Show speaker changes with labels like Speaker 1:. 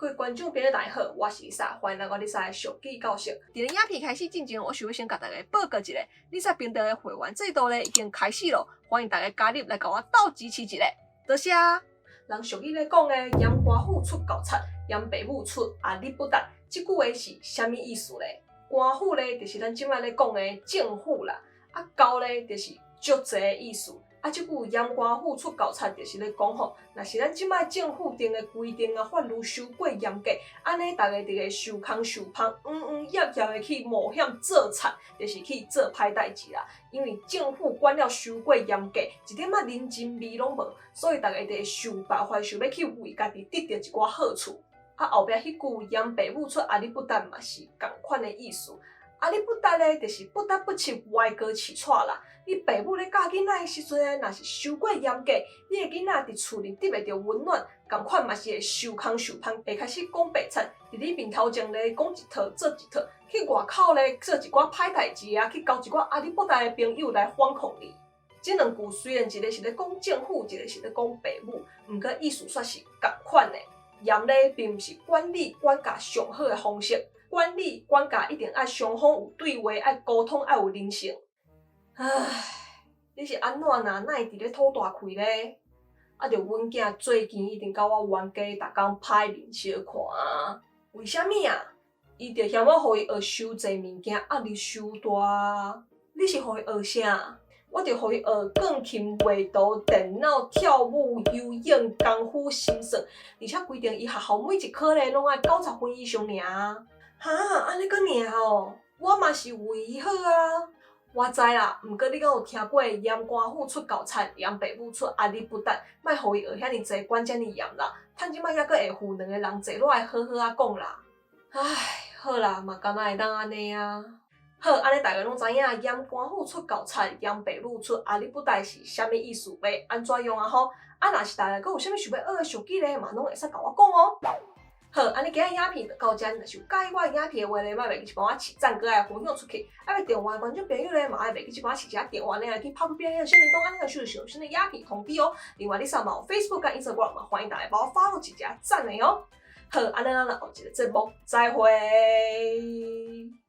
Speaker 1: 各位觀眾朋友大家好，我是麗莎，歡迎來到麗莎的俗語教室。佇咧影片開始進前，我想欲先共大家報告一下，麗莎平台的會員制度咧已經開始咯，歡迎大家加入來共我鬥支持一下，多謝。人俗語咧講的，嫌官府出猴賊，嫌爸母出阿里不達，這句話是啥物意思咧？官府咧就是咱這擺咧講的政府啦，啊猴咧就是足濟的意思。啊，這句嫌官府出猴賊，就是咧講吼，若是咱這擺政府定的規定啊，法律傷過嚴格，按呢逐家就會受空受芳，黃黃澀澀的去冒險做賊，就是去做歹代誌啦。因為政府管了傷過嚴格，一點仔人情味攏無，所以逐家就會想辦法想欲去為家己得著一寡好處。啊，後壁彼句嫌爸母出阿里不達嘛是仝款的意思。阿里不達咧，就是不得不揤歪哥飼娶啦。你爸母咧教囡仔的時陣，若是傷過嚴格，你的囡仔佇厝裡得袂著溫暖，仝款嘛是會受空受芳，會開始講白賊，佇你面頭前咧講一套做一套，去外口咧做一寡歹代誌啊，去交一寡阿里不達的朋友來反抗你。這兩句雖然一个是咧講政府，一个是咧講爸母，毋過意思煞是仝款的。嚴咧並毋是管理管教上好的方式，管理管教一定愛雙方有對話，愛溝通，愛有人性。唉，你是按怎啦？哪會佇咧吐大氣咧？啊，著阮囝最近一定共我冤家，逐工歹面相看啊。為啥物啊？伊著嫌我予伊學傷濟物件，壓力傷大啊。你是予伊學啥？我著予伊學鋼琴、畫圖、電腦、跳舞、游泳、功夫、心算，而且規定伊學校每一科咧攏愛90分以上爾。哈，按呢閣爾哦？我嘛是為伊好啊。我知啦，毋過你敢有聽過嫌官府出猴賊，嫌爸母出阿里不達？莫予伊學遐爾濟，管遮爾嚴啦。趁這擺猶閣會赴兩個人坐落來好好仔講啦。唉，好啦，嘛敢若會當按呢啊。好，按呢大家攏知影，嫌官府出猴賊，嫌爸母出阿里不達是啥物意思，欲按怎用啊吼？啊，若是大家閣有啥物想欲學的俗語咧，嘛攏會使共我講哦。好，按呢今仔影片就到遮，若是有佮意我的影片的話咧，莫袂記去幫我揤讚，閣愛分享出去。啊，欲訂閱的觀眾朋友咧，嘛愛袂記去幫我揤一下訂閱咧，去拍開邊仔小鈴鐺，按呢會收著上新的影片通知哦。另外，你上嘛有 Facebook 佮 Instagram 嘛，歡迎大家幫我 follow 一下讚的哦。好，按呢咱後一個節目再會。